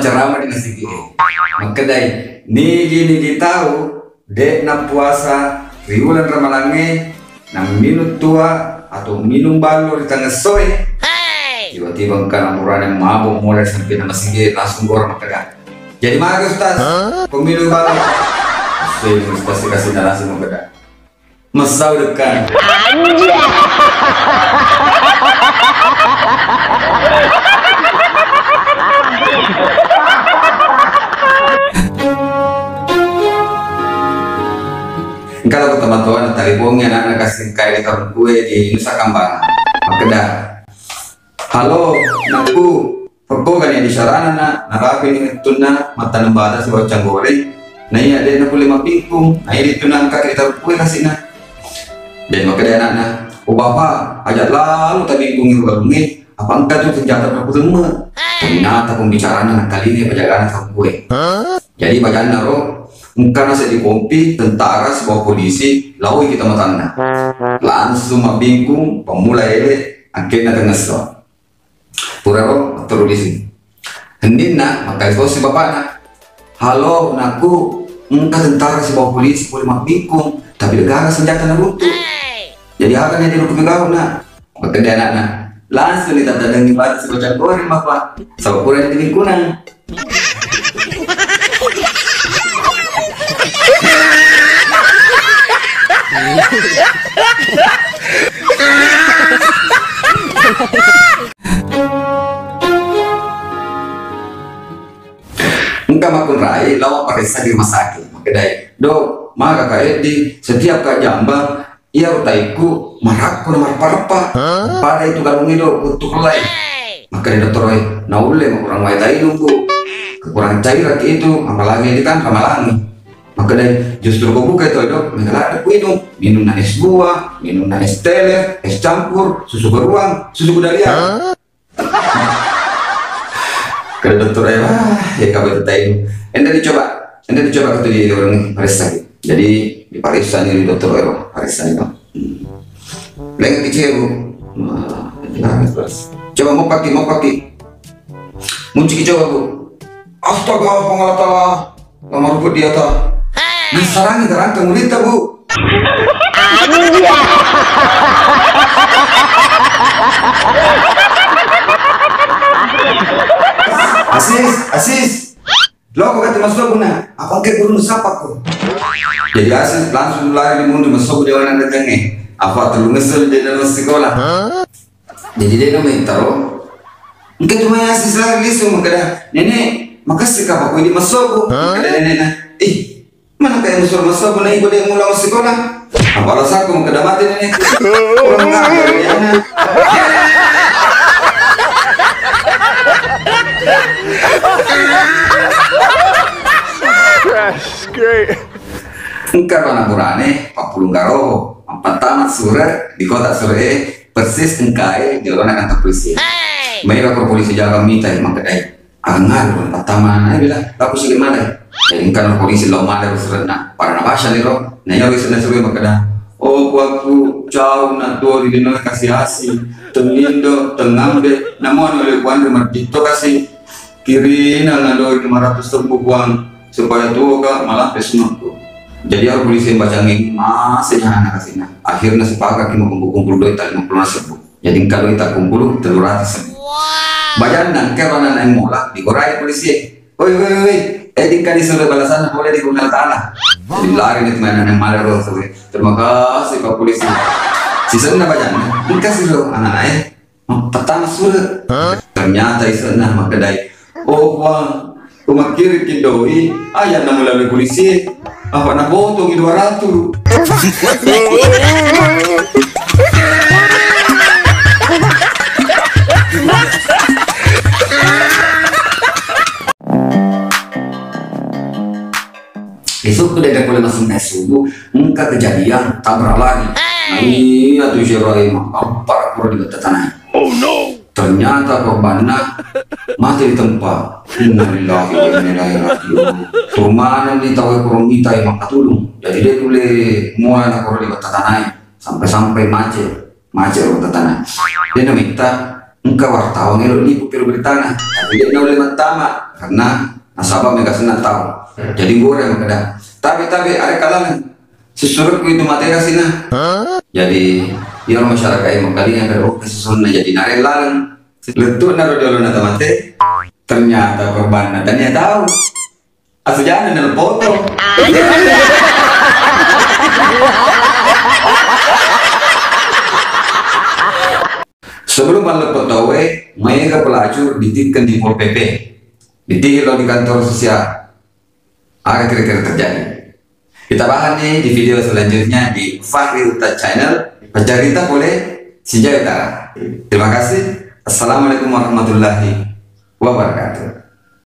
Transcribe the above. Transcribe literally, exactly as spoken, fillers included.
ceramah di masigi. Makkedai, nigi-nigi tau de' nappuasa ri uleng Ramalangnge, namminung tua atau minung ballo ri tangessoe. Tiba-tiba engka anak burane mabok mulai sampai na masigi langsung gora makkeda, "Jadi magi Ustaz? Ko minung ballo?" Asse Ustaz dikasih narasi makkeda, "Messau dekkang." Engka lako tomatoa natalipongi anakna kasengkae ri tarungkue di Nusa Kambangan. Makkeda, "Halo, nakku, pekkogani di sarana na, narapini wettunna mattaneng bata sibawa canggoreng, naiya de' nakulle mabbingkung, naiya ritu naengkaki ri tarungkue kasina." Jadi makkeda anakna, "Oh bapa, aja' lalo tabingkungi ro galungnge, apa engka tu senjata perang ku temme." Ternyata pembicarana nangkalingai pajagana tarungkue. Jadi pajanna ro, engkana seddi kompi tentara sibawa polisi laoi kita matanna. Langsung mabbingkung, pammula ele, angkenna tengngesso. Puraro matteru lisi. Henninna makkeda tosi bapana, "Halo, nakku, engka tentara sibawa polisi pole mabbingkung, tapi de'gaga senjata naruntu'. Jadi aga na diruku pegau, nak?" Makkeda anakna, "Langsung ni tatanengi batu sibawa canggoreng, Bapak. Saba pura ni bingkunang." Engka makkunrai lao paressa di rumah sakit. Makkedai, "Dok, maga ka eddi, setiap ka jambang, iyaro taikku marakko na mareppa-reppa. Pada itu galungnge, Dok, kuttu kellai." Makkeda dottoroe, "Naulle makurang wae tainung, Bu. Kekurangan cairan ki itu, apalagi ini kan Ramalangi." Makkedai, "Justru ko buka itu, Dok, mega ladde kuinung. Minumna es buah, minumna es teler, es campur, susu beruang, susu kuda liar." Kada dokter, eh, wah, ya, kabar itu tahu. Enda dicoba, enda dicoba kata di orang paressa. Jadi diparessa ni dokter, eh, paressa ni, Pak. Hmm. Lagi kecil, Bu. Nah, nah, terus. Coba mau pakai, mau pakai. Munci coba, Bu. Astaga, pengalatala. Lama rupa dia ta. Nah, sarang itu rangka murid ta, Bu. Asis, Asis. Lo kok kata Mas Lobu, nah? Apa ke guru sapa ko? Jadi Asis langsung lari di mundur Mas Lobu dewan datangnya. Apa terlalu ngesel di dalam sekolah? Jadi dia namanya taro. Engka tu mai Asis lari lisu makkeda, "Nenek, makasih ka pakui di Mas Lobu." Makkeda nenekna, "Ih, mana kayak musuh Mas Lobu na iko dia mula massekolah?" Apa alasanku makkeda mati nenek. Kurang ngajar dia na. That's great. Engka ro anak burane, pappulung garo, mappattama sure di kota sure e, persis engkae di orona kantor polisi. Maega ko polisi jaga mitai makkedai, "Angaru pattama na bila laku sigi male." Jadi engka no polisi lao male ro surenna, pada nabasa ni ro, na iya ro isenna sure makkeda, "Oh puakku, cau na tuo ri lino kasi-asi, tengindo, tengambe, namono le kuanre marditto kasi." Kirina nadoi lima ratus ribu puang supaya tuoka malampe sunokku. Jadi aro polisi yang bacangi masih hana kasina. Akhirnya sepakat ki makumpul-kumpul doi ta lima puluh ribu. Jadi engka doi ta kumpul tellu ratus ribu. Bajanna engka ro anak mola digorai polisi. Oi, oi, oi, eh, dikka disuruh balasan boleh di Puang Allah Ta'ala. Jadi lari ni teman anak malah ro. Terima kasih Pak Polisi. Sisenna bajanna engka siro anak eh. Pertama sure. Ternyata isenna makkedai, "Oh Puang, ku makkirikki doi, aja na melalui polisi, apa napotongi dua ratus." Esokku de' pole massunnai subuh, engka kejadian tabrak lari. Nah, iya tu sirai makampar pura di betta tanah. Oh no! Ternyata korbanna mati di tempat. Innalillahi wa inna ilaihi raji'un. Turmanenni tau e koro mitai makkatulung. Jadi de' nulle muala na koro di betta tanah e. Sampai-sampai macet, macet ro betta tanah. De' namitta engka wartawan elo nipu piro beritana, tapi de naulle mattama karena nasaba mega senna tau. Jadi goreng makkeda, tabe-tabe are kalangan, sessurekku itu mate rasina. Jadi iyaro masyarakat e makkalinga kada, oh, kasusuna jadi nare laleng. Lettu'na ro jolo na tamate, ternyata korbanna tania tau. Asujana nel foto. Sebelum malleppo tauwe, maega pelacur ditikkeng di Pol P P. Ditihi lo di kantor sosial. Aga kira-kira terjadi? Kita bahas nih di video selanjutnya di Fahri Uta Channel. Pecarita boleh Sinjai Utara. Terima kasih. Assalamualaikum warahmatullahi wabarakatuh.